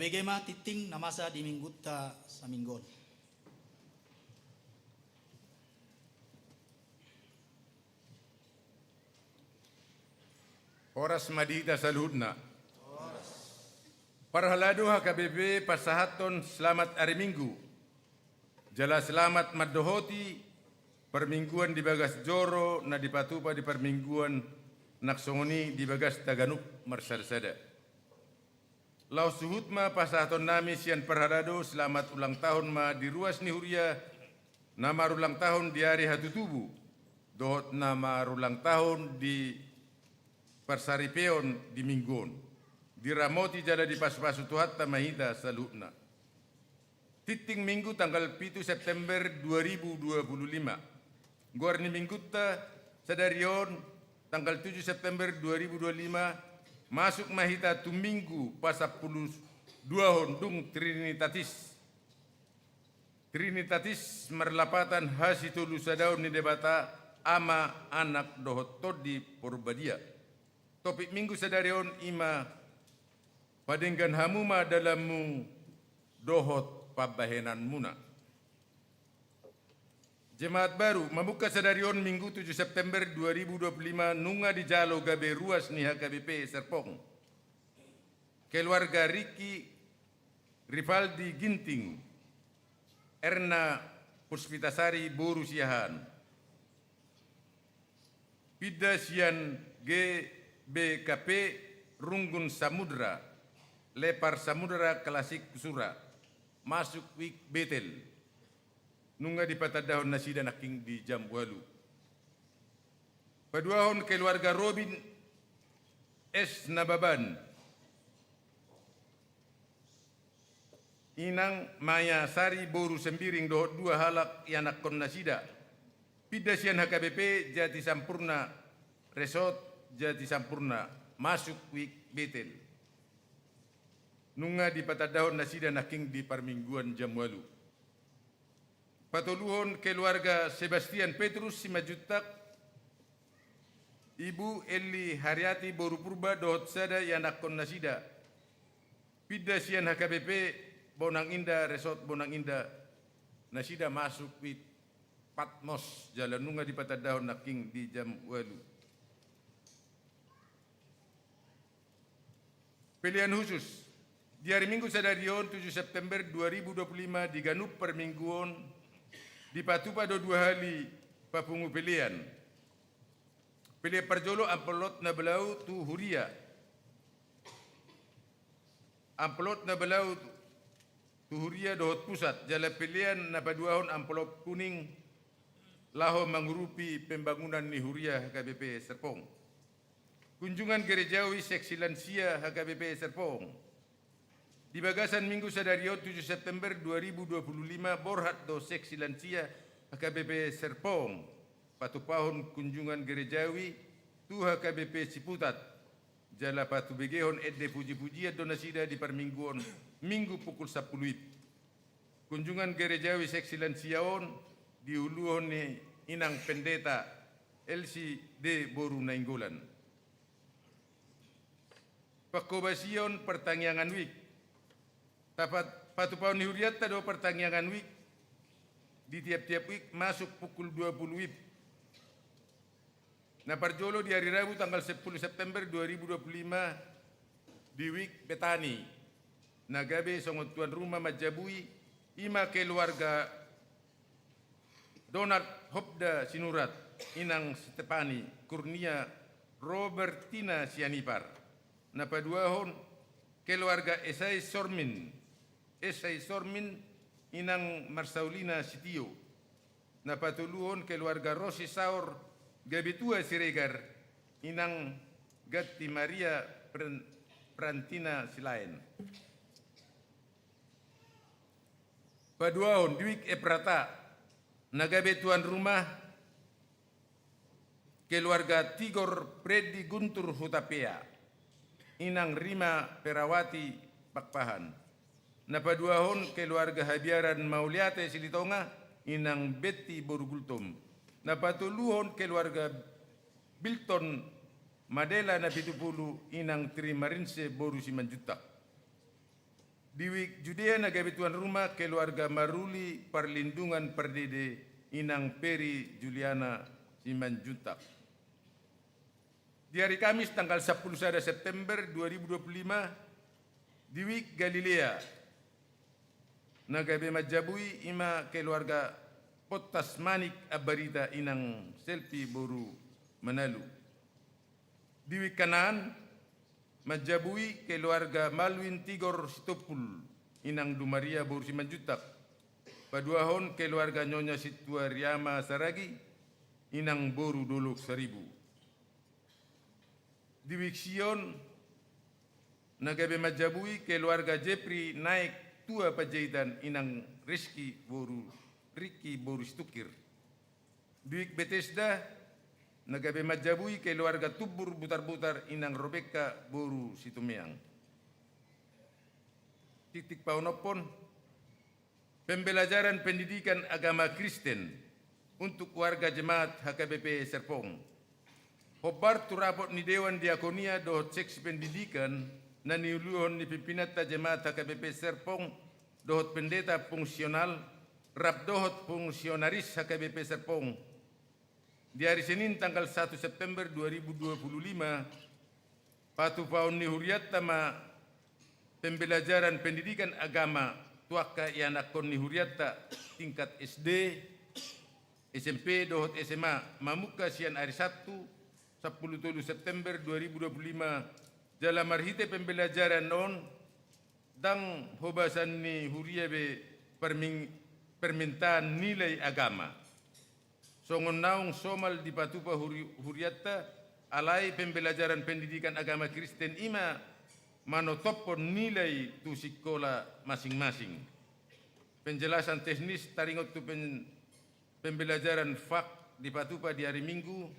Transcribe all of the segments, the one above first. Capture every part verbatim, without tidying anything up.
Ege ma tingting na masa di minggunta saminggu on. Horas ma di hita saluhutna. Parhalado H K B P pasahathon selamat ari Minggu. Jala selamat mandohoti parmingguan di bagas joro na dipatupa di parmingguan nang songon i di bagasta ganup marsada-sada. Laos suhut ma pasahatonnami sian parhalado selamat ulang tahun ma di ruas ni huria na marulang tahun di ari hatutubu, dohot na marulang tahun di parsaripeon di Minggu on. Diramoti jala dipasupasu Tuhanta ma hita saluhutna. Tingting Minggu tanggal pitu September dua ribu dua puluh lima. Goar ni Minggunta sadari on tanggal tujuh September dua ribu dua puluh lima, masuk ma hita tu Minggu pasampulu duahon dung Trinitatis. Trinitatis marlapatan hasitolusadaon ni Debata, Ama, Anak dohot Tondi Porbadia. Topik Minggu sadari on i ma: Padenggan hamu ma dalanmu dohot pambahenanmuna. Jemaat baru, mamungka sadari on Minggu tujuh September dua ribu dua puluh lima, nunga dijalo gabe ruas ni H K B P Serpong. Keluarga Riki Rivaldi Ginting, Erna Puspitasari boru Siahaan. Pinda sian G B K P Runggun Samudra, Lepar Samudra Klasik Sura, masuk wijk Betel. Nunga dipatandahon nasida nangkin di jam ualu. Paduahon keluarga Robin S Nababan, Inang Maya Sari boru Sembiring dohot dua halak ianakkon nasida. Pinda sian H K B P Jati Sampurna, Resort Jati Sampurna, masuk wijk Betel. Nunga dipatandahon nasida nangkin di parmingguan jam ualu. Patoluhon keluarga Sebastian Petrus Simanjuntak, Ibu Eli Haryati boru Purba dohot sada ianakkon nasida. Pinda sian H K B P Bonang Indah, Resort Bonang Indah, nasida masuk wijk Patmos jala nunga dipatandahon nangkin di jam ualu. Pelean khusus. Di ari Minggu sadari on tujuh September dua ribu dua puluh lima, di ganup parmingguon dipatupa do dua hali papungu pelean. Pelean parjolo amplop na belau tu huria. Amplop na belau tu huria dohot pusat, jala pelean na paduahon amplop kuning laho mangurupi pembangunan ni huria H K B P Serpong. Kunjungan Gerejawi Seksi Lansia H K B P Serpong. Di bagasan Minggu sadari on tujuh September dua ribu dua puluh lima, borhat do Seksi Lansia H K B P Serpong patupahon kunjungan gerejawi tu H K B P Ciputat, jala patubegehon ende puji-pujian do nasida di parmingguon Minggu pukul sampulu wib. Kunjungan gerejawi Seksi Lansia on diuluhon ni Inang Pendeta Elsi D boru Nainggolan. Pangkobasion partangiangan wijk. Tapat-, patupahon ni hurianta do partangiangan wijk di tiap-tiap wijk masuk pukul dua puluh wib. Na parjolo di ari Rabu tanggal sampulu September dua ribu dua puluh lima di wijk Betani, na gabe songon tuan rumah manjabui, i ma keluarga Donald Hobda Sinurat, Inang Stepani Kurnia Robertina Sianipar. Na paduahon keluarga Esai Sormin, Esai Sormin, Inang Marsaulina Sitio. Na patoluhon keluarga Rosi Saur Gabetua Siregar, Inang Gatti Maria Pran-, Prantina Silaen. Paduahon di wijk Eprata, na gabe tuan rumah keluarga Tigor Freddy Guntur Hutapea, Inang Rima Perawati Pakpahan. Na paduahon keluarga Habiaran Mauliate Silitonga, Inang Betti boru Gultom. Na patoluhon keluarga Bilton Madela Napitupulu, Inang Tri Marinse boru Simanjuntak. Di wijk Judea na gabe tuan rumah keluarga Maruli Parlindungan Pardede, inang Peri Juliana Simanjuntak. Di ari Kamis tanggal sampulu sada September dua ribu dua puluh lima, di wijk Galilea na gabe manjabui ima keluarga Pottas Manik Ambarita, inang Selpi boru Manalu. Di wijk Kanaan, manjabui keluarga Malwin Tigor Sitompul, inang Dumaria boru Simanjuntak. Paduahon keluarga Nyonya Sintua Riama Saragi, inang boru Dolok Saribu. Di wijk Sion, na gabe manjabui keluarga Jepri Naek Tua Panjaitan, inang Riski boru, Riki boru Situngkir. Di wijk Betesda, na gabe manjabui keluarga Tumbur Butarbutar, inang Robekka boru Situmeang. Titik paonomhon, pembelajaran pendidikan agama Kristen untuk warga jemaat H K B P Serpong. Hombar tu rapot ni Dewan Diakonia dohot seksi pendidikan na niuluhon ni pimpinanta jemaat H K B P Serpong dohot pendeta fungsional rap dohot fungsionaris H K B P Serpong. Di ari Senin tanggal satu September dua ribu dua puluh lima, patupaon ni hurianta ma pembelajaran pendidikan agama tu angka ianakhon ni hurianta tingkat S D, S M P dohot S M A mamungka sian ari Sabtu sampulu tolu September dua ribu dua puluh lima, jala marhite pembelajaran on ndang hobasan ni huria be permin-, permintaan nilai agama. Songon naung somal dipatupa huri-, hurianta, alai pembelajaran pendidikan agama Kristen i ma manotophon nilai tu sikola masing-masing. Penjelasan teknis taringot tu pen-, pembelajaran fak dipatupa di ari Minggu,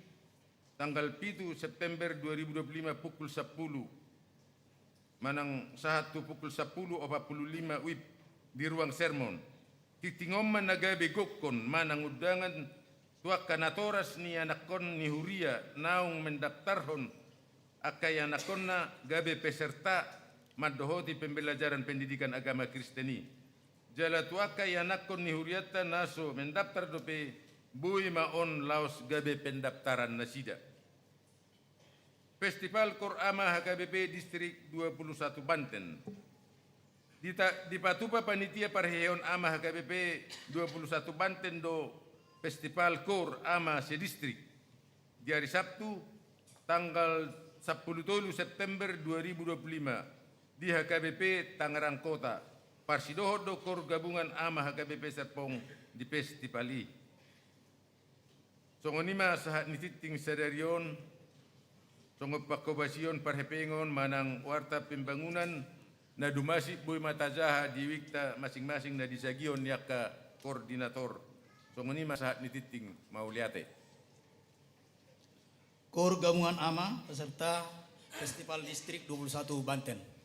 tanggal pitu September dua ribu dua puluh lima pukul sampulu manang sahat tu pukul sampulu opat pulu lima wib di ruang sermon. Tingting on ma na gabe gokhon manang undangan tu angka natoras ni ianakhon ni huria naung mendaftarhon angka ianakhonna gabe peserta mandohoti pembelajaran pendidikan agama Kristen i. Jala tu angka ianakhon ni hurianta na so mendaftar dope, boi ma on laos gabe pendaftaran nasida. Festival Koor Ama H K B P Distrik dua pulu satu Banten. Dita-, dipatupa panitia parheheon Ama H K B P dua pulu satu Banten do Festival Koor Ama se-Distrik di ari Sabtu, tanggal sampulu tolu September dua ribu dua pulu lima, di H K B P Tangerang Kota. Parsidohot do Koor Gabungan Ama H K B P Serpong di festival i. Songon i ma sahat ni tingting sadari on, songon panghobasion parhepengon manang warta pembangunan na dumasi boi ma tajaha di wikta masing-masing na di sagion ni angka koordinator. Songon i ma sahat ni tingting, mauliate. Koor Gabungan Ama, peserta Festival Distrik dua puluh satu Banten.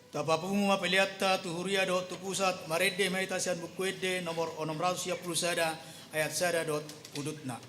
Tapapungu ma peleanta tu huria dohot tu pusat, marende ma hita sian Buku Ende nomor onom ratus sia pulu sada, ayat sada dohot udutna.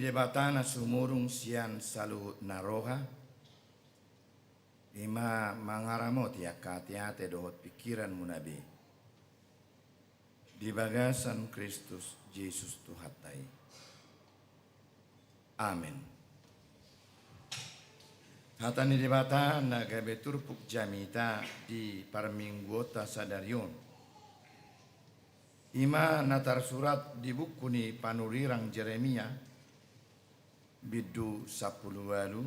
Debata na sumurung sian saluhut na roha, i ma mangaramoti angka ateate dohot pingkiranmuna be di bagasan Kristus Jesus Tuhanta i. Amen. Hata ni Debata na gabe turpuk jamita di parmingguonta sadari on, i ma na tarsurat di buku ni panurirang Jeremia, bindu sampulu ualu,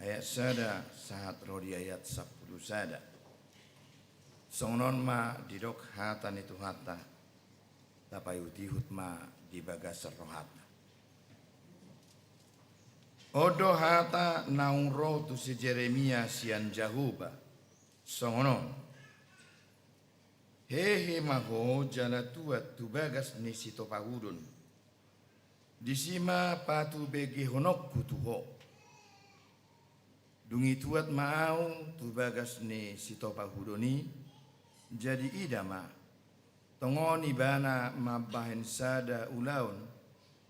ayat sada sahat ro di ayat sampulu sada. Songon on ma didok hata ni Tuhanta, tapaihutihut ma di bagasan rohanta. On do hata naung ro tu si Jeremia sian Jahowa, songon on: Hehe ma ho jala tuat tu bagas ni sitopahudon. Disi ma patubegehononku tu ho. Dung i tuat ma ahu tu bagas ni sitopahudon i, jadi ida ma, tongon ibana mambahen sada ulaon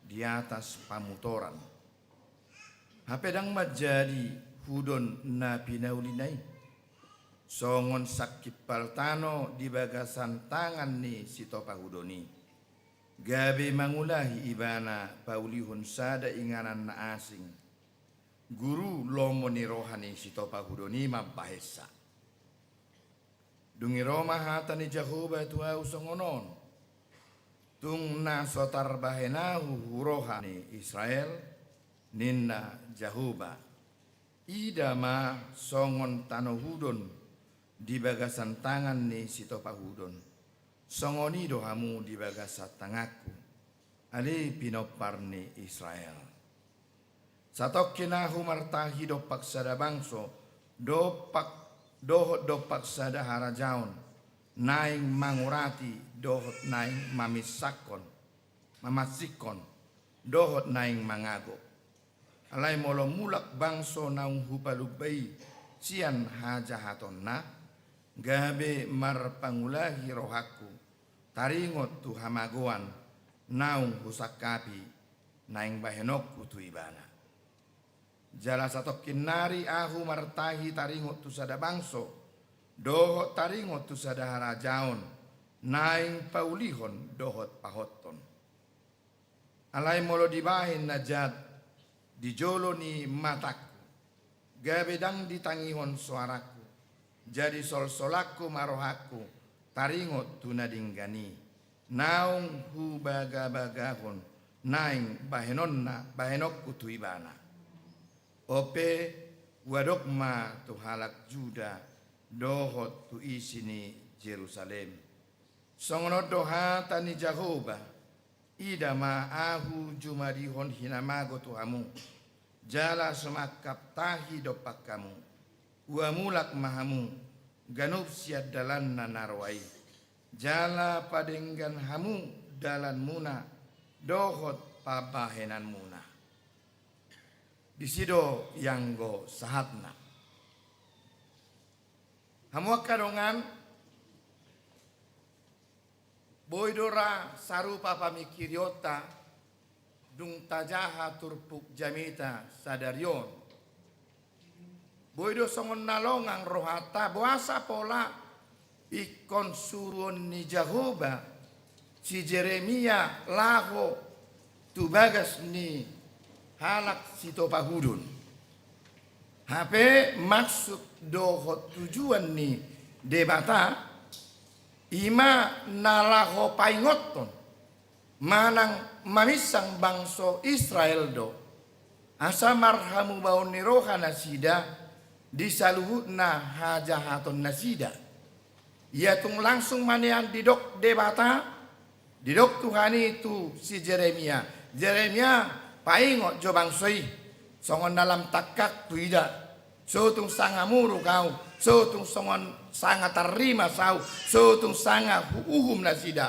di atas pamutoran. Hape ndang manjadi hudon na pinaulina i, songon sangkimpal tano di bagasan tangan ni sitopahudon i. Gabe mangulahi ibana paulihon sada inganan na asing, guru lomo ni roha ni sitopahudon i mambahensa. Dung i ro ma hata ni Jahowa tu ahu songon on: Tung na so tarbahen ahu hu roha ni Israel, ninna Jahowa, ida ma songon tano hudon di bagasan tangan ni sitopahudon, songon i do hamu di bagasan tanganku, ale pinompar ni Israel. Satongkin ahu martahi dompak sada bangso, dompak, dohot dompak sada harajaon, naeng mangurati dohot naeng maminsangkon, mamansinghon, dohot naeng mangago. Alai molo mulak bangso naung hupalumba i sian hajahatonna, gabe marpangulahi rohangku, taringot tu hamagoan naung husangkapi naeng bahenonku tu ibana. Jala satongkin nari ahu martahi taringot tu sada bangso, dohot taringot tu sada harajaon, naeng paulihon dohot pahothon. Alai molo dibahen na jat di jolo ni matangku, gabe ndang ditangihon soarangku, jadi solsolanku ma rohangku taringot tu na denggan i, naung hubagabagahon naeng bahenonna, bahenonku tu ibana. On pe, huadok ma tu halak Juda dohot tu isi ni Jerusalem. Songon on do hata ni Jahowa: Ida ma ahu jumadihon hinamago tu hamu, jala sumangkap tahi dompak hamu. Huamulak ma hamu ganup sian dalanna na roa i, jala padenggan hamu dalanmuna dohot pambahenanmuna. Disi do ianggo sahatna. Hamu angka dongan, boi do ra sarupa pamingkirionta dung tajaha turpuk jamita sadari on. Boi do songon na longang rohanta, boasa pola ingkon suruon ni Jahowa si Jeremia laho tu bagas ni halak sitopahudon. Hape maksud dohot tujuan ni Debata i ma na laho paingothon manang maminsang bangso Israel do, asa marhamubaon ni roha nasida di saluhutna hajahaton nasida. Ia tung langsung ma nian didok Debata, didok Tuhan i tu si Jeremia: Jeremia, paingot jo bangso i, songon na lam tangkangku ida. So tung sanga muruk ahu, so tung songon sanga tarrimas ahu, so tung sanga huuhum nasida.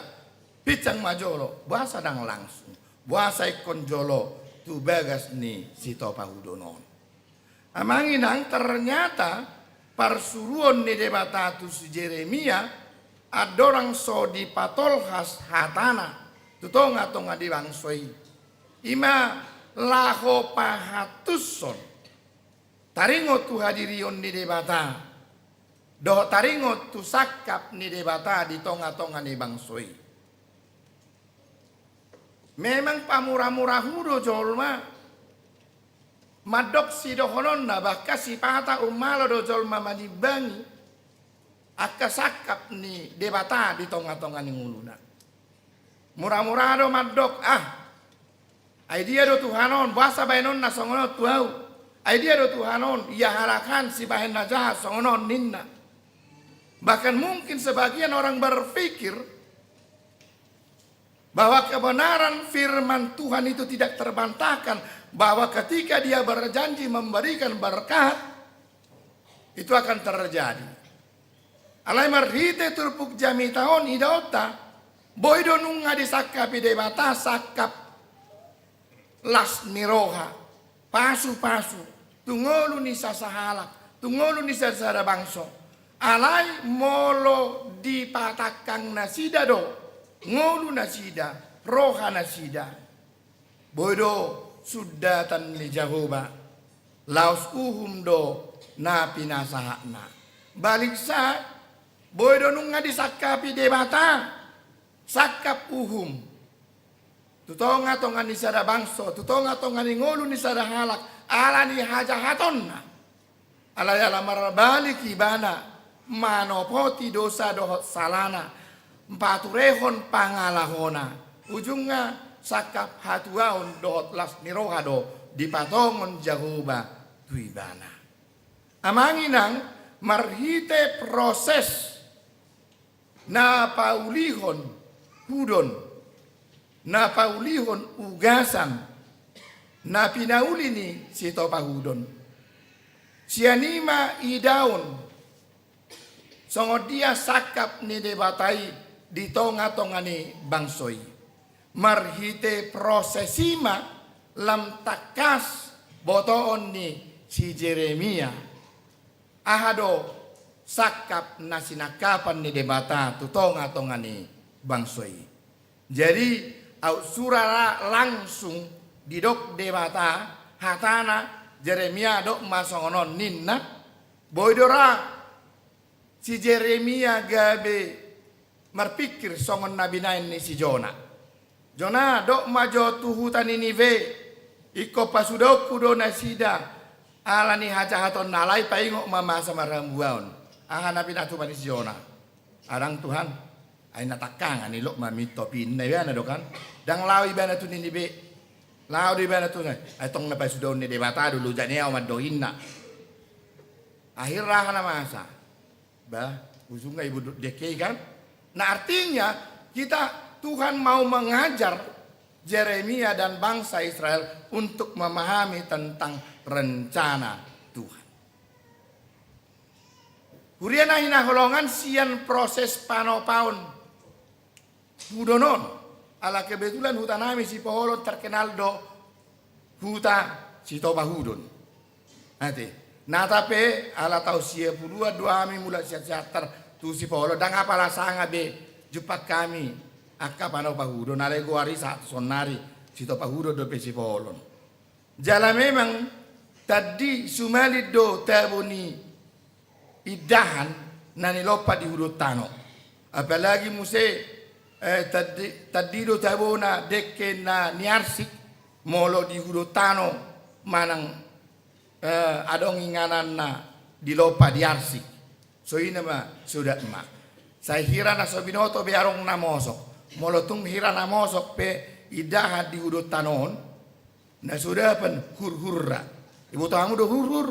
Pinsang ma jolo, boasa ndang langsung, boasa ingkon jolo tu bagas ni sitopahudon on. Amang inang, ternyata parsuruon ni Debata tu si Jeremia andorang so dipatolhas hatana tu tongatonga ni bangso i. Ima laho pahatushon taringot tu hadirion ni Debata dohot taringot tu sangkap ni Debata di tongatonga ni bangso i. Memang pamuramurahu do jolma mandok sidohononna, bahkan sipata ummalo do jolma manimbangi angka sangkap ni Debata di tongatonga ni ngoluna. Muramura do mandok, ah, ai dia do Tuhan on, boasa baenonna songon on tu ahu? Ai dia do Tuhan on, ia halak an sibahen na jahat songon on ninna. Bahkan mungkin sebagian orang berpikir bahwa kebenaran firman Tuhan itu tidak terbantahkan, bahwa ketika Dia berjanji memberikan berkat, itu akan terjadi. Alai marhite turpuk jamita on idaonta, boi do nunga disangkapi Debata sangkap las ni roha, pasupasu tu ngolu ni sasahalak, tu ngolu ni sasada bangso. Alai molo dipatangkang nasida do ngolu nasida, roha nasida, boi do sundatan ni Jahowa, laos uhum do na pinasahatna. Baliksa, boi do nunga disangkapi Debata sangkap uhum tu tongatonga ni sada bangso, tu tongatonga ni ngolu ni sada halak, ala ni hajahatonna. Alai ala marbalik ibana manopoti dosa dohot salana, paturehon pangalahona, ujungna sangkap hatuaon dohot las ni roha do dipatongon Jahowa tu ibana. Amang inang, marhite proses na paulihon hudon, na paulihon ugasan, na pinauli ni Sitopa Hudon. Sian i ma idaon songon dia sangkap ni Debata i di tongatonga ni bangso i. Marhite proses i ma lam tangkas botoon ni si Jeremia aha do sangkap na sinangkapan ni Debata tu tongatonga ni bangso i. Jadi, aut sura ra langsung didok Debata, hatana, Jeremia, dok ma songon on ninna, boi do ra si Jeremia gabe marpingkir songon na binaen ni si Jona. Jona, dok ma jo tu huta Ninive, ingkon pasudaonku do nasida ala ni hajahatonna, alai paingot ma masa marhamuaon. Aha na pinatupa ni si Jona? Adang Tuhan, ai na tangkangan i, lot ma minto pinna ibana do kan. Ndang laho ibana tu Ninive. Laho do ibana tu, ai tong na pasudaon ni Debata do, loja ni ahu mandok inna. Akhirna aha na masa? Bah, ujungna ibudut dengke i kan? Nah, artinya kita, Tuhan mau mengajar Jeremia dan bangsa Israel untuk memahami tentang rencana Tuhan. Huria na hinaholongan, sian proses panopaon hudon on. Ala kebetulan hutanami Sipoholon terkenal do huta Sitopa Hudon. Ate. Nata pe ala taon sia puluan do hami mulak sian Siantar tu Sipoholon, ndang apala sanga be jumpang hami angka panopa hudon, alai goar i sahat tu sonnari Sitopa Hudon dope Sipoholon. Jala memang tandi sumalin do tabo ni indahan na nilompa di hudon tano. Apalagi muse, eh, tandi, tandi do tabona dengke na niarsik, molo di hudon tano manang, eh, adong ingananna dilompa diarsik. So ina ma, suda ma. Sai hira na so binoto be adong na mosok. Molo tung hira na mosok pe indahan di hudon tano on, na suda pan hurhurra. Iboto hamu do hurhur?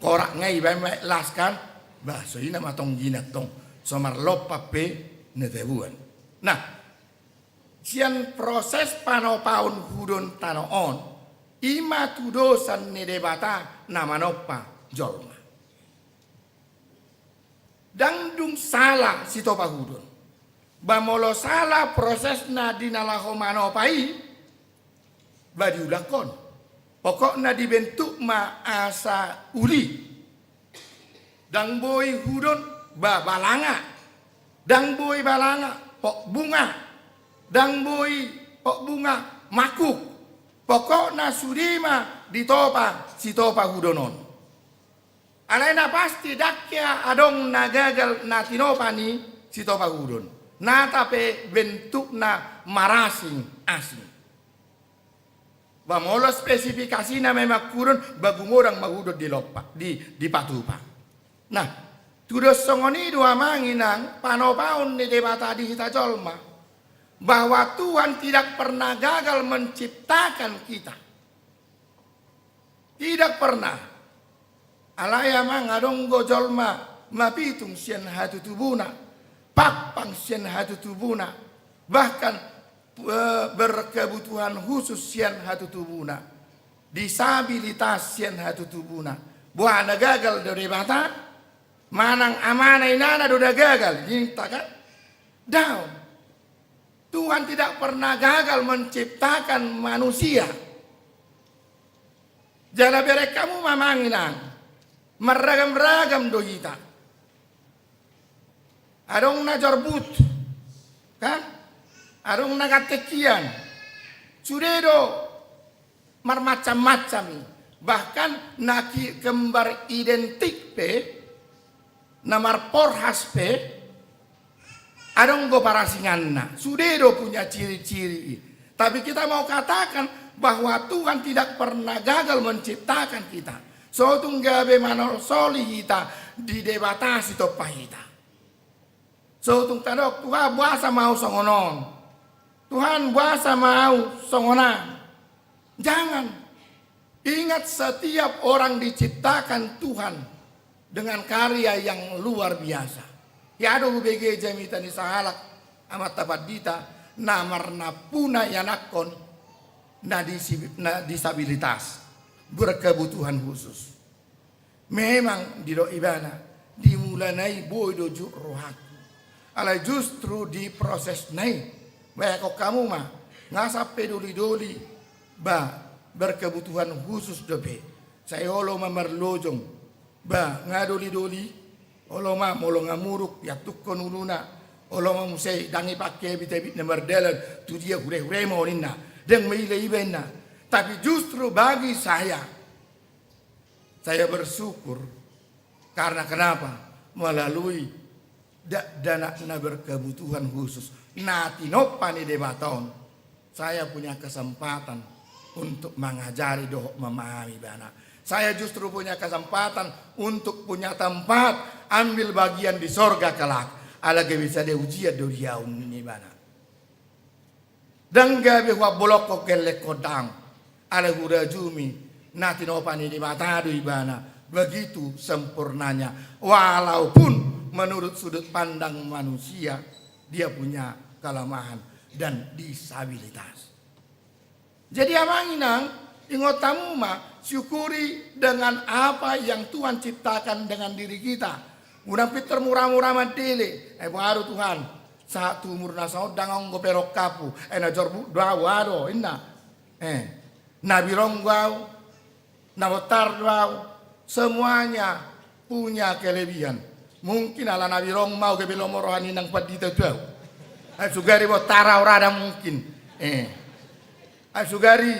Korak nga ibaen ma las kan? Bah, so ina ma tong jinak tong. So marlompa pe na tabuan. Nah, sian proses panopaon hudon tano on, i ma tudosan ni Debata na manompa jolma. Ndang dung sala Sitopa Hudon. Ba molo sala prosesna di na laho manopa i, ba diulakhon. Pokokna dibentuk ma asa uli. Ndang boi hudon ba balanga. Ndang boi balanga pok bunga. Ndang boi pok bunga makuk. Pokokna sude ma ditopa sitopa hudon on. Alai na pasti ndang hea adong na gagal na tinopa ni sitopa hudon. Nata pe bentukna marasing-asing. Ba molo spesifikasina memang hudon, ba gumodang ma hudon di lompa, di, dipatupa. Nah, tudos songon i do amang inang panopaon ni Debata di hita jolma, bahwa Tuhan tidak pernah gagal menciptakan kita. Tidak pernah. Alai amang adong do jolma mapitung sian hatutubuna, pangpang sian hatutubuna, bahkan, eh, berkebutuhan khusus sian hatutubuna, disabilitas sian hatutubuna. Boha na gagal do Debata? Manang amana inana do na gagal, ninta kan? Daong. Tuhan tidak pernah gagal menciptakan manusia. Jala bereng hamu ma amang inang, marragam-ragam do hita. Adong na jorbut, kan? Adong na ganteng hian. Sude do marmacam-macam i. Bahkan na ki-, kembar identik pe, na marporhas pe, adong do parasinganna. Sude do punya ciri-ciri i. Tapi kita mau katakan bahwa Tuhan tidak pernah gagal menciptakan kita. So tung gabe manosoli hita di Debata sitompa hita. So tung tadok, "Tuhan, boasa ma au songon on? Tuhan, boasa ma au songon an?" Jangan. Ingat, setiap orang diciptakan Tuhan dengan karya yang luar biasa. Ia do hubege jamita ni sahalak amanta pandita na marnampuna ianakhon na disi-, na disabilitas, berkebutuhan khusus. Memang didok ibana, di mulana i boi do jut rohangku. Alai justru di prosesna i, bayangkon hamu ma, nga sampe doli-doli, ba, berkebutuhan khusus dope. Sai olo ma marlojong, ba, nga doli-doli, olo ma molo nga muruk, iantukkon uluna, olo ma muse ndang ipangke habit-habitna mardalan, tu dia hure-hure ma on ninna, ndang maila iba ninna. Tapi justru bagi saya, Saya bersyukur karena kenapa? Melalui dakdanak na berkebutuhan khusus na tinompa ni Debata on, saya punya kesempatan untuk mangajari dohot mamahami ibana. Saya justru punya kesempatan untuk punya tempat ambil bagian di sorga kelak. Ala gabe sada ujian do di ahu, ninna ibana. Ndang gabe huambolongkon gellenghon, daong. Alai hurajumi na tinompa ni Debata do ibana. Begitu sempurnanya. Walaupun menurut sudut pandang manusia, dia punya kelemahan dan disabilitas. Jadi amang inang, ingot hamu ma, syukuri dengan apa yang Tuhan ciptakan dengan diri kita. Unang pintor mura-mura mandele, eh, boha do Tuhan, sahat tu umur na saonari ndang adong dope rongkaphu, eh, na jorbut do ahu, boha do, ninna. Eh, na birong do ahu, na bontar do ahu, semuanya punya kelebihan. Mungkin ala na birong ma ahu gabe lomo roha ni inang pandita tu ahu. Ai sugari bontar ahu ra, ndang mungkin. Eh. Ai sugari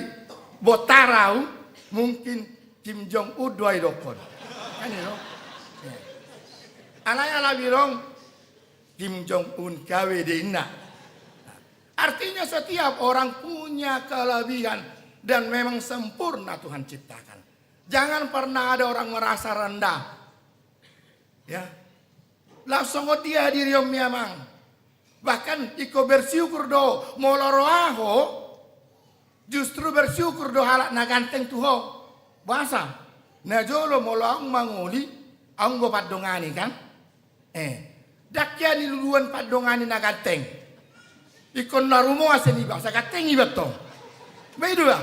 bontar ahu, mungkin Kim Jong Un do ahu idokkon. Kan i do? Eh. Alai ala birong, Kim Jong Un K W D, ninna. Artinya setiap orang punya kelebihan dan memang sempurna Tuhan ciptakan. Jangan pernah ada orang merasa rendah. Ya. Laos songon dia diri on, amang. Bahkan ingkon bersyukur do, molo ro ahu, justru bersyukur do halak na ganteng tu ho. Boasa? Najolo molo ahu mangoli, ahu do pandongani kan? Eh, ndang hea niluluan pandongani na ganteng. Ingkon na rumoan sian iba, asa ganteng iba tong. Ba i do ba.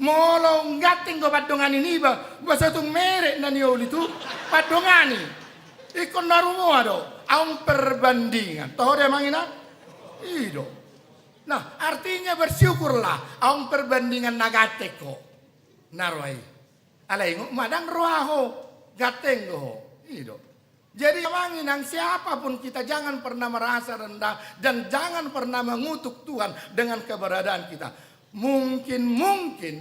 Molo ganteng do pandongani niba, ba so tung merek na nioli tu pandongani. Ingkon na rumoan do, adong perbandingan. Toho do amang inang? I do. Nah, artinya bersyukurlah, adong perbandingan na ganteng ho. Na ro i. Alai ingot ma, ndang ro ahu, ganteng do ho. I do. Jadi amang inang, siapapun kita, jangan pernah merasa rendah dan jangan pernah mengutuk Tuhan dengan keberadaan kita. Mungkin-mungkin,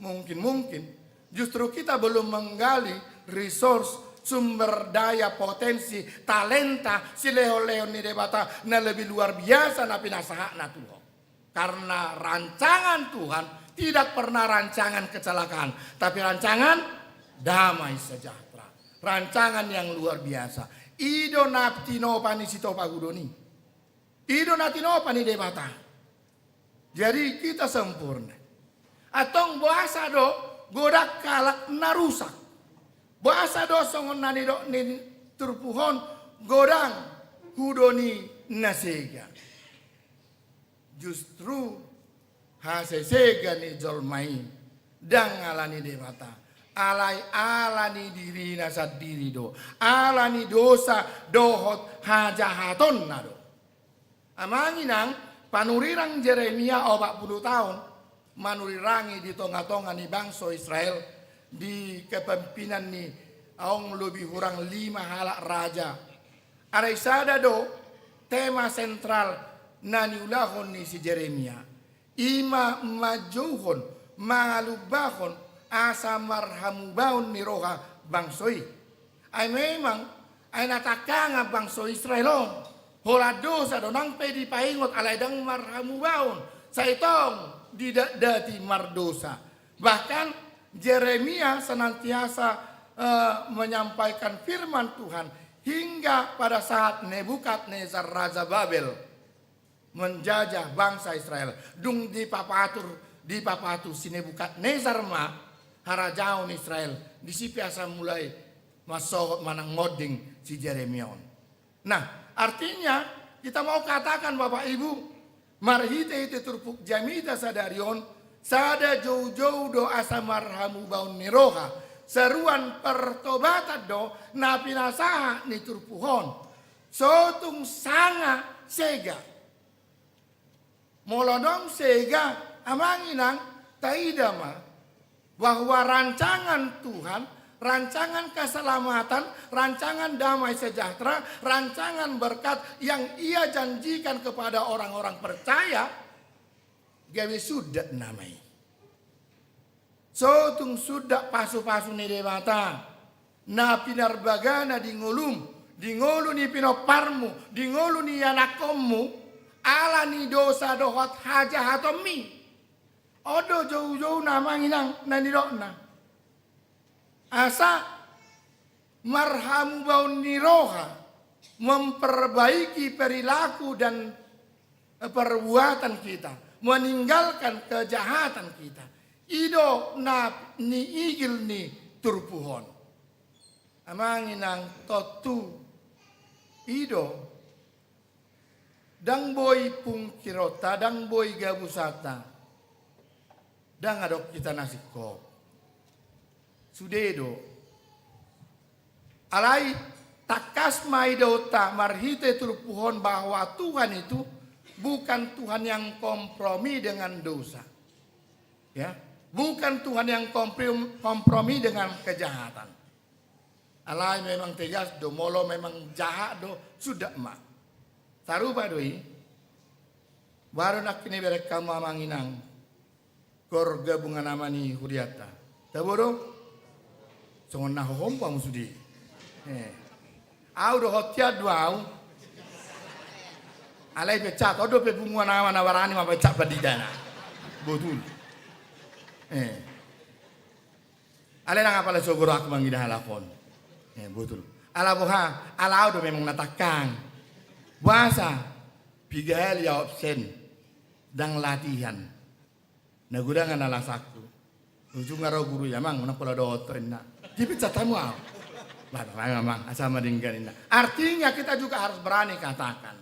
mungkin-mungkin justru kita belum menggali resource, sumber daya, potensi, talenta, silehon-lehon ni Debata na lebih luar biasa na pinasahatna tu ho. Karena rancangan Tuhan tidak pernah rancangan kecelakaan, tapi rancangan damai sejahtera. Rancangan yang luar biasa. I do na tinopa ni sitopa hudon i. I do na tinopa ni Debata. Jadi kita sempurna. Antong boasa do godang halak na rusak? Boasa do songon na nidok ni turpuk on godang hudon i na sega? Justru hasesega ni jolma i ndang ala ni Debata, alai ala ni dirina sandiri do, ala ni dosa dohot hajahatonna do. Amang inang, panurirang Jeremia opat puluh taon manurirangi di tonga-tonga ni bangso Israel di kepemimpinan ni aong lobi hurang lima halak raja. Alai sada do tema sentral na niulahon ni si Jeremia, i ma manjouhon, mangalumbahon asa marhamubaon ni roha bangso i. Ai memang, ai na tangkangan bangso Israel on, holan dosa do nang pe dipaingot alai ndang marhamubaon, sai tong didatdati mardosa. Bahkan Jeremia senantiasa, eh, menyampaikan firman Tuhan hingga pada saat Nebukadnezar raja Babel menjajah bangsa Israel. Dung dipapatur, dipapatur si Nebukadnezar ma harajaon Israel, disi pe asa mulai mansohot manang monding si Jeremia on. Nah, artinya kita mau katakan, Bapak Ibu, marhite-hite turpuk jamita sadari on, sada joujou do asa marhamubaon ni roha, seruan pertobatan do na pinasahat ni turpuk on. Sotung sanga sega. Molo naung sega, amang inang, taida ma bahwa rancangan Tuhan, rancangan keselamatan, rancangan damai sejahtera, rancangan berkat yang Ia janjikan kepada orang-orang percaya, gabe suda nama i. Sotung suda pasu-pasu ni Debata na pinarbagana di ngolum, di ngolu ni pinomparmu, di ngolu ni ianakkonmu, ala ni dosa dohot hajahatonmi. On do joujou na, amang inang, na nidokna. Asa marhamubaon ni roha, memperbaiki perilaku dan perbuatan kita, meninggalkan kejahatan kita. I do na niigil ni turpuk on. Amang inang, tontu i do, ndang boi pungkironta, ndang boi gabusanta, ndang adong hita na singkop. Sude do. Alai tangkas ma idaonta marhite turpuk on bahwa Tuhan itu bukan Tuhan yang kompromi dengan dosa. Ya, bukan Tuhan yang komprom-, kompromi dengan kejahatan. Alai memang tegas do, molo memang jahat do, suda ma. Sarupa do i. Baru nangkin iberek hamu, amang inang, gor gabungan ama ni hurianta. Tabo do? Songon na hohom hamu sude. Eh. Au do hotian do au. Alai pecat, on dope punguan ama na barani mampecat pandita na. Botul. Eh. Alai ndang apala so gor ahu mangida halak on. Eh, botul. Ala boha, ala au do memang na tangkang. Boasa, piga hali au absen, ndang latihan. Na godang ma alasanku. Ujungna ro guru i, "Amang, unang pola dohot ho," ninna. Dipecat hamu au. Bah, amang, amang, asa ma denggan, ninna. Artinya kita juga harus berani katakan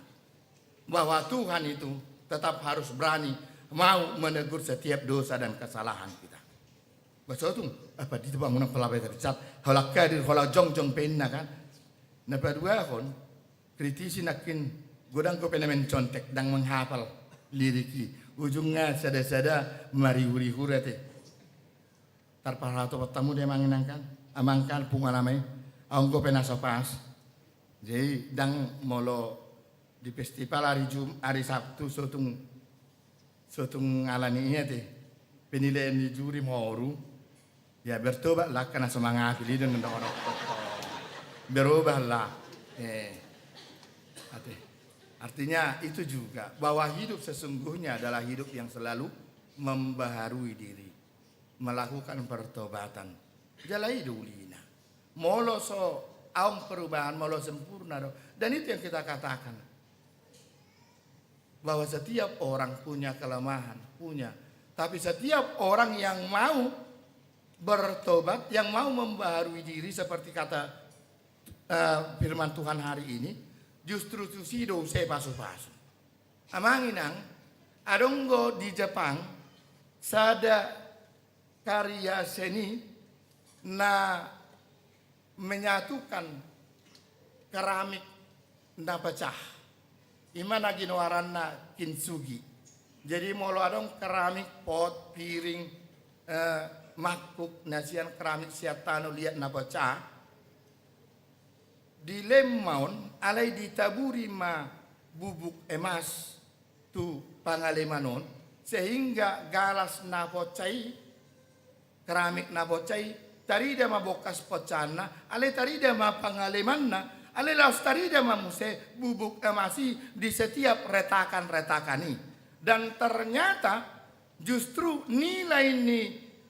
bahwa Tuhan itu tetap harus berani mau menegur setiap dosa dan kesalahan kita. Bah, sotung, apa di tu bangunan pelapis tercat, holan hadir, holan jongjong pe ninna kan. Na paduahon, kritisi nangkin, godang dope na mencontek, ndang menghafal lirik i. Ujungna sada-sada marihur-ihur ate. Tarpatopot hamu do, amang inang kan, amang kan, punguan ama i, ahu dope na so pas. Jadi ndang molo di festival hari Jum-, hari Sabtu sotung So tung alani i ate, penilaian ni juri moru. Ya, bertobatlah, karena so mangapil i do na dohot. Berubahlah. Eh, ate. Artinya itu juga bahwa hidup sesungguhnya adalah hidup yang selalu membaharui diri, melakukan pertobatan. Jala i do ulina. Molo so adong perubahan, molo sempurna do. Dan itu yang kita katakan, bahwa setiap orang punya kelemahan, punya. Tapi setiap orang yang mau bertobat, yang mau membaharui diri seperti kata, eh, firman Tuhan hari ini, justru tusi do use pasu-pasu. Amang inang, adong do di Jepang sada karya seni na menyatukan keramik na pecah. I ma na ginoaranna kintsugi. Jadi molo adong keramik, pot, piring, eh, mangkuk, na sian keramik sian tano liat na pecah, dilem ma on, alai ditaburi ma bubuk emas tu pangaleman on, sehingga galas na pecah i, keramik na pecah i, tarida ma bokas pecahanna, alai tarida ma pangalemanna, alai laos tarida ma muse bubuk emas i di setiap retakan-retakan i. Dan ternyata justru nilai ni,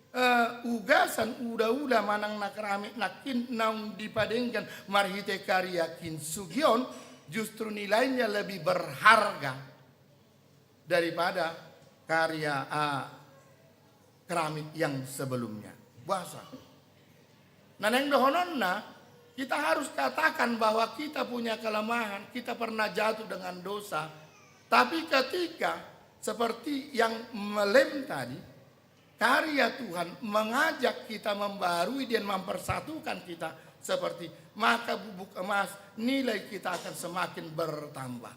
eh, ugasan ula-ula manang na keramik nangkin naung dipadenggan marhite karya kintsugi on, justru nilainya lebih berharga daripada karya, ah, keramik yang sebelumnya. Boasa? Nah, naeng dohononna, kita harus katakan bahwa kita punya kelemahan, kita pernah jatuh dengan dosa. Tapi ketika seperti yang melem tadi, karya Tuhan mengajak kita, membaharui dan mempersatukan kita seperti, maka bubuk emas, nilai kita akan semakin bertambah.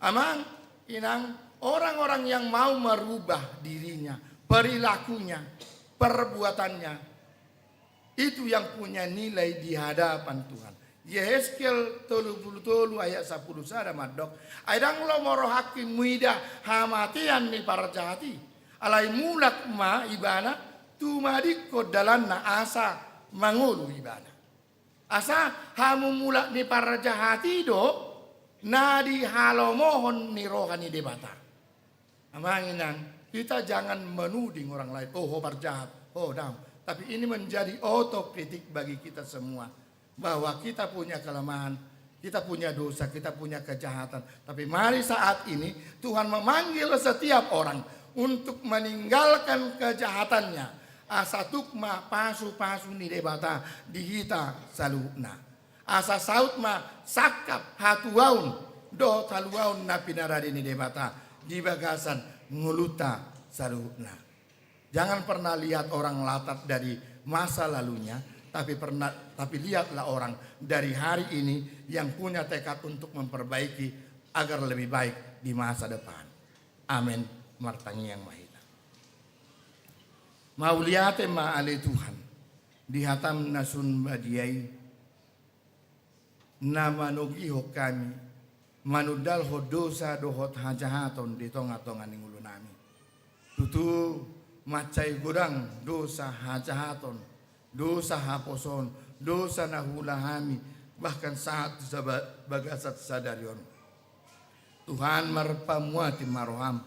Amang inang, orang-orang yang mau merubah dirinya, perilakunya, perbuatannya, itu yang punya nilai di hadapan Tuhan. Yehezkiel tolu pulu tolu ayat sapulu sada mandok, ai ndang lomo rohangki muida hamatean ni parjahat i, alai mulak ma ibana, tumadingkon dalanna asa mangolu ibana. Asa hamumulak ni parjahat i do na dihalomohon ni roha ni Debata. Amang inang, kita jangan menuding orang lain, "Oh, ho parjahat, ho dam." Tapi ini menjadi otokritik bagi kita semua, bahwa kita punya kelemahan, kita punya dosa, kita punya kejahatan. Tapi mari saat ini Tuhan memanggil setiap orang untuk meninggalkan kejahatannya. Asa tuk ma pasu-pasu ni Debata di hita saluhutna. Asa saut ma sangkap, hatuaon dohot haluaon na pinarade ni Debata di bagasan ngolunta saluhutna. Jangan pernah lihat orang latar dari masa lalunya, tapi pernah, tapi lihatlah orang dari hari ini yang punya tekad untuk memperbaiki agar lebih baik di masa depan. Amin. Martangiang ma hita. Mauliate ma ale Tuhan, di hatam na sun badia i, na manogihon hami, manundalhon dosa dohot hajahaton di tonga-tonga ni ngolunami. Tutu, mansai godang dosa, hajahaton, dosa haposoon, dosa na huula hami, bahkan sahat tu saba-, bagasan sadari on. Tuhan, marpamuati ma roham,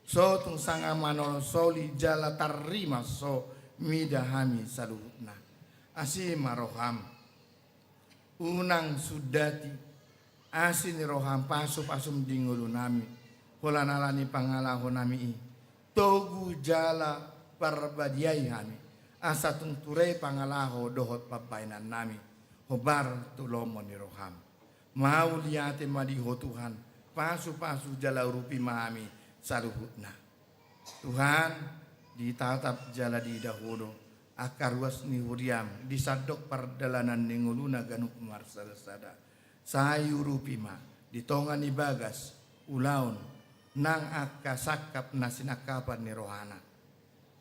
so tung sanga manolsoli jala tarrima so mida hami saluhutna. Asi ma roham. Unang sundati asi ni roham pasu-pasum di ngolunami, holan ala ni pangalahonami i, togu jala parbadiai hami, asa tung ture pangalaho dohot pambahenannami, hombar tu lomo ni roham. Mauliate ma di Ho Tuhan, pasu-pasu jala urupi ma hami saluhutna. Tuhan, ditatap jala diida Ho do angka ruas ni huriam di sandok pardalanan ni ngoluna ganup marsada-sada. Sai urupi ma di tonga ni bagas ulaon nang angka sangkap na sinangkapan ni rohana.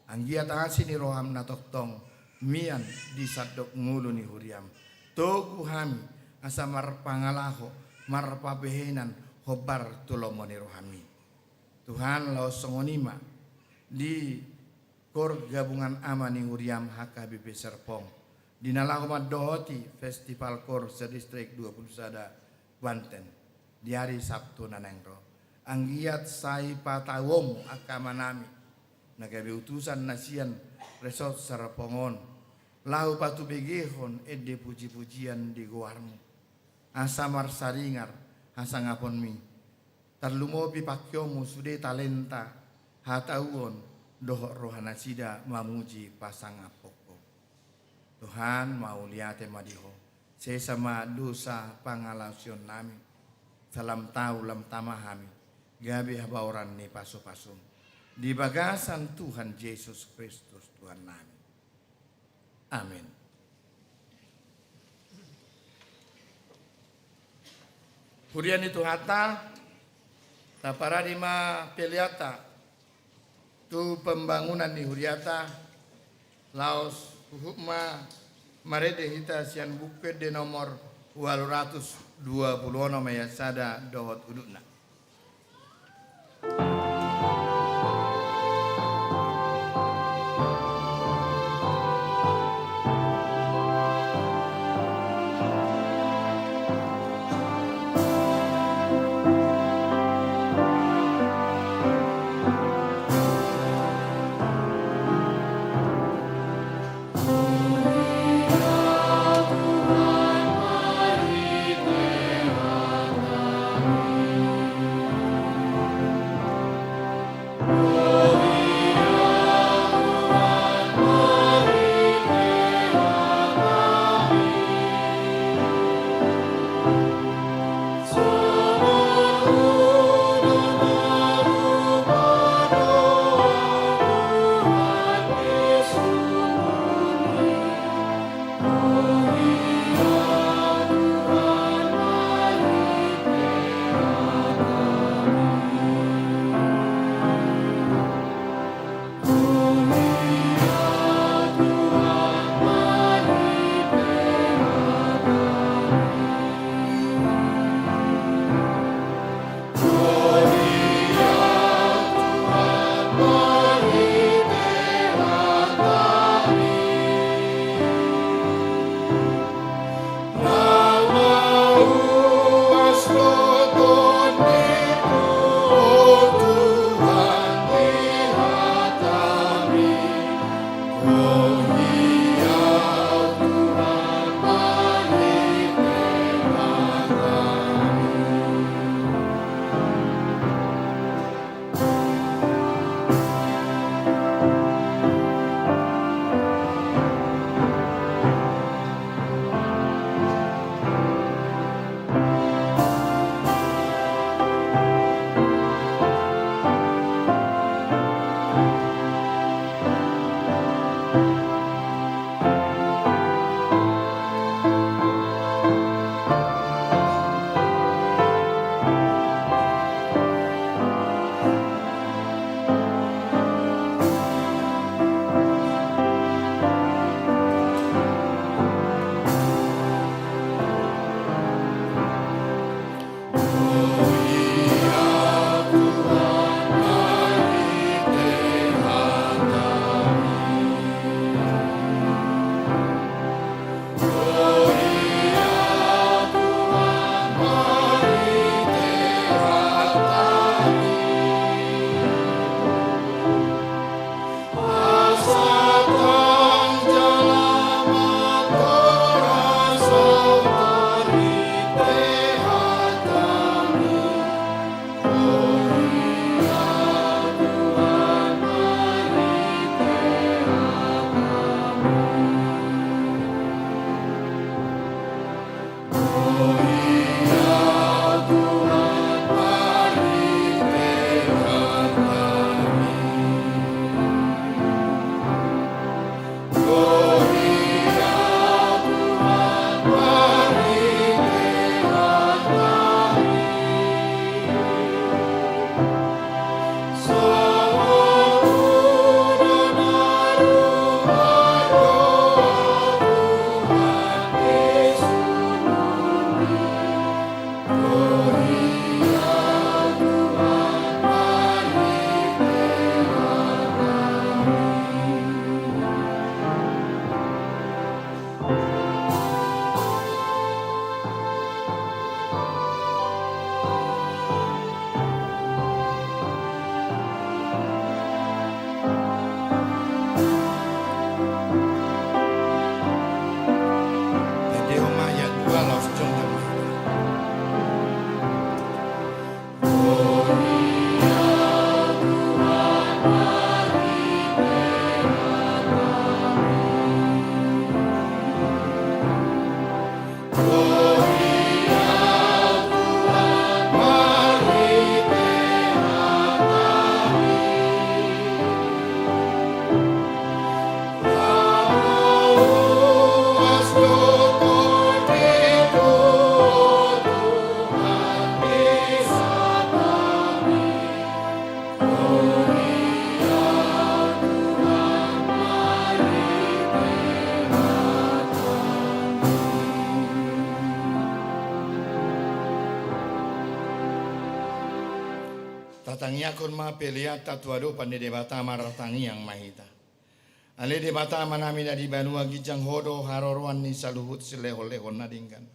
Anggiat asi ni roham na tongtong mian di sandok ngolu ni huriam. Togu hami asa marpangalaho, marpabehenan, hombar tu lomo ni rohami. Tuhan, laos songon i ma di Kor Gabungan Ama ni Huriam H K B P Serpong, di na laho mandohoti Festival Kor se-Distrik dua puluh sada Banten, di ari Sabtu na naeng ro. Anggiat sai patauonmu angka amanami na gabe utusan na sian resort Serpong on, laho patubegehon ende puji-pujian di goarmu, asa marsaringar hasangaponmi, tarlumobi pangkeonmu sude talenta, hatauon, dohot rohanasida mamuji pasangaphon Ho. Tuhan, mauliate ma di Ho. Sesa ma dosa pangalaosionnami, sai lam tau lam tama hami gabe habaoran ni pasu-pasum, di bagasan Tuhan Jesus Kristus Tuhannami. Amin. Huria ni Tuhanta, taparade ma peleanta tu pembangunan ni huriata, laos huhut ma marende hita sian Buku Ende nomor ualu ratus dua pulu onom ayat sada dohot udutna. Tatangiangkon ma peleanta tu adopan ni Debata, martangiang ma hita. Ale Debata Amanami na di banua ginjang, Ho do haroroan ni saluhut silehonlehon na denggan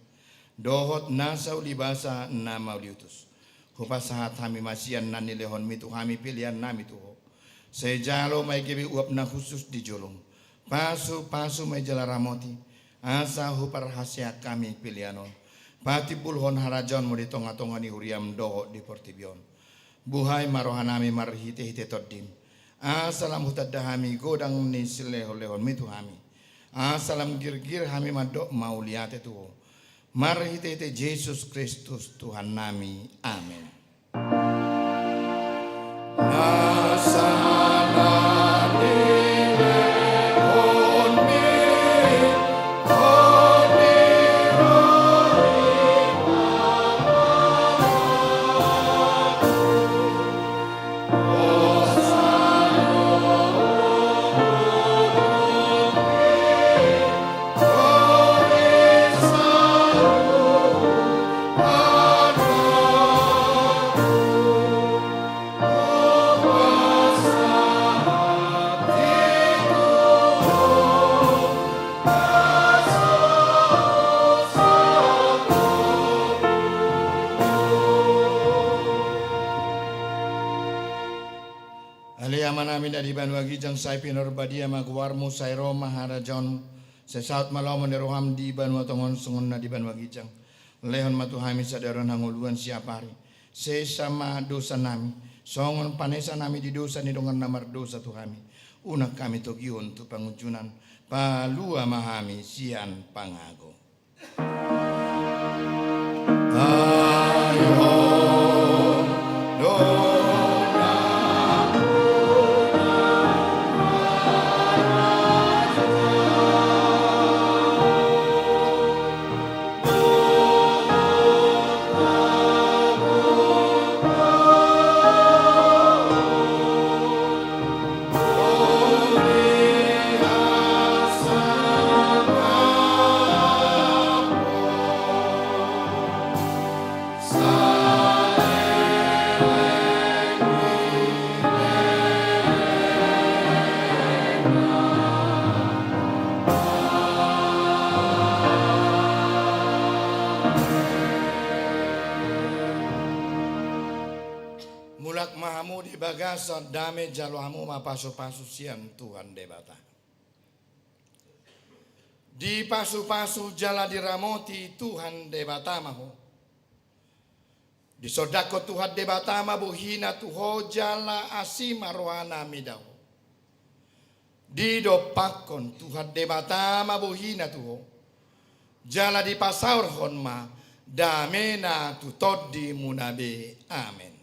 dohot nasa ulibasa na mauliutus. Hupasahat hami ma sian na nilehonMi tu hami peleannami tu Ho. Sai jalo ma i gabe uap na hushus di jolom. Pasupasu ma i jala ramoti, asa huparhaseang hami pelean on patimbulhon harajaonMu di tongatonga ni huriaM dohot di portibi on. Buhai ma rohanami marhitehite TondiM, asa lam hutanda hami godang ni silehonlehonMi tu hami, asa lam girgir hami mandok mauliate tu Ho. Marhitehite Jesus Kristus Tuhannami. Amen. Ale Amanami na di banua ginjang, sai pinarbadia ma goarMu, sai ro ma harajaonMu, sai saut ma lomo ni rohaM di banua tonga on songon na di banua ginjang. Lehon ma tu hami sadari on hangoluan siapari. Sesa ma dosanami, songon panesanami di dosa ni dongan na mardosa tu hami. Unang hami togihon tu pangunjunan, palua ma hami sian pangago. Mulak ma hamu di bagasan dame, jalo hamu ma pasupasu sian Tuhan Debata. Dipasupasu jala diramoti Tuhan Debata ma ho. Disondangkon Tuhan Debata ma bohiNa tu ho jala asi ma rohaNa mida ho. Didompakkon Tuhan Debata ma bohiNa tu ho, jala dipasaorhon ma dameNa tu tondimuna be. Amen.